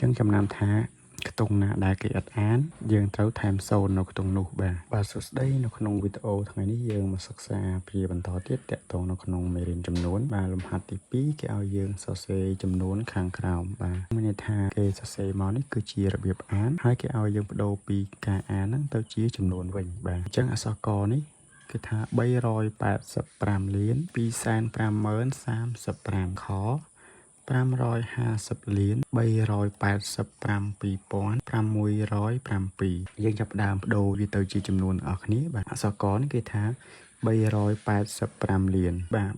ចឹងចំណាំថាខ្ទង់ណាដែលគេអត់អានយើងត្រូវថែម0នៅខ្ទង់នោះបាទបាទសួស្តីនៅក្នុងវីដេអូថ្ងៃនេះយើងមកសិក្សាពីបន្តទៀតតាក់ទងនៅក្នុងមេរៀនចំនួនបាទលំហាត់ទី2គេឲ្យយើងសរសេរចំនួនខាងក្រោមបាទមានន័យថាគេសរសេរមកនេះគឺជារបៀបអានហើយគេឲ្យយើងបដូរពីការអានហ្នឹងទៅជាចំនួនវិញបាទអញ្ចឹងអក្សរកនេះគឺថា385លាន250,035ខ550លាន387,607យើងចាប់ផ្ដើមបដូរវាទៅជាចំនួនអស់គ្នាបាទអក្សរកនេះគេថា385លានបាទ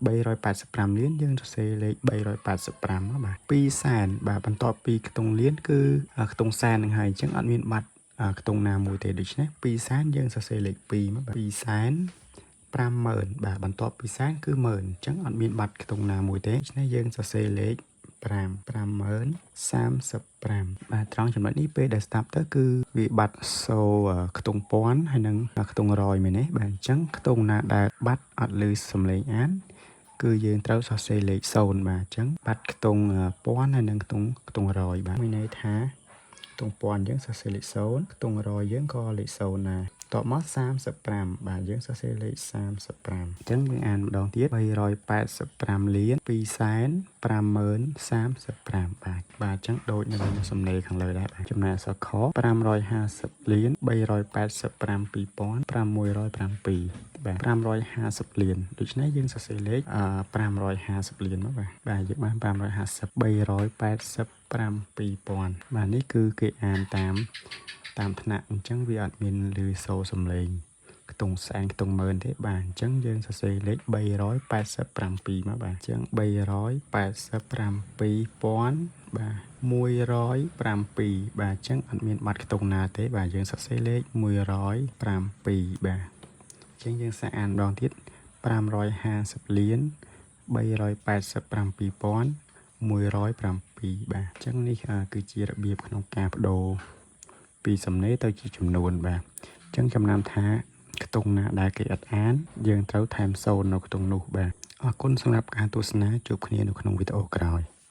385លានយើងសរសេរលេខ385មកបាទ2សែនបាទបន្ទាប់ពីខ្ទង់លានគឺខ្ទង់សែននឹងហើយអញ្ចឹងអត់មានបាត់ខ្ទង់ណាមួយទេដូច្នេះ2សែនយើងសរសេរលេខ2មកបាទ2សែន50000បាទបន្ទាប់ពីសែនគឺ10000អញ្ចឹងអត់មានបាត់ខ្ទង់ណាមួយទេដូច្នេះយើងសរសេរលេខ5 50035បាទត្រង់ចំណុចនេះពេលដែលស្ដាប់ទៅគឺវាបាត់សូខ្ទង់ពាន់ហើយនិងខ្ទង់រយមែនទេបាទអញ្ចឹងខ្ទង់ណាដែលបាត់អត់ឮសំឡេងអានគឺយើងត្រូវសរសេរលេខ0បាទអញ្ចឹងបាត់ខ្ទង់ពាន់ហើយនិងខ្ទង់ខ្ទង់រយបាទមានន័យថាខ្ទង់ពាន់យើងសរសេរលេខ0ខ្ទង់រយយើងក៏លេខ0ដែរតបមក35បាទយើងសរសេរលេខ35អញ្ចឹងយើងអានម្ដងទៀត385លាន250,035បាទបាទអញ្ចឹងដូចនៅសំណេរខាងលើដែរបាទចំណែកអក្សរខ550លាន387,607បាទ550លានដូច្នេះយើងសរសេរលេខ550លានមកបាទបាទយើងបាន550 387,000បាទនេះគឺគេអានតាមតាមថ្នាក់អញ្ចឹងវាអត់មានឮសូរសំឡេងខ្ទង់សែនខ្ទង់ម៉ឺនទេបាទអញ្ចឹងយើងសរសេរលេខ387មកបាទអញ្ចឹង387,000បាទ107បាទអញ្ចឹងអត់មានបាត់ខ្ទង់ណាទេបាទយើងសរសេរលេខ107បាទអញ្ចឹងយើងសាកអានម្ដងទៀត550លាន387,107បាទអញ្ចឹងនេះគឺជារបៀបក្នុងការបដូរពីសំណេរទៅជាចំនួនបាទអញ្ចឹងចំណាំថាខ្ទង់ណាដែលគេអត់អានយើងត្រូវថែម0នៅខ្ទង់នោះបាទអរគុណសម្រាប់ការទស្សនាជួបគ្នានៅក្នុងវីដេអូក្រោយ។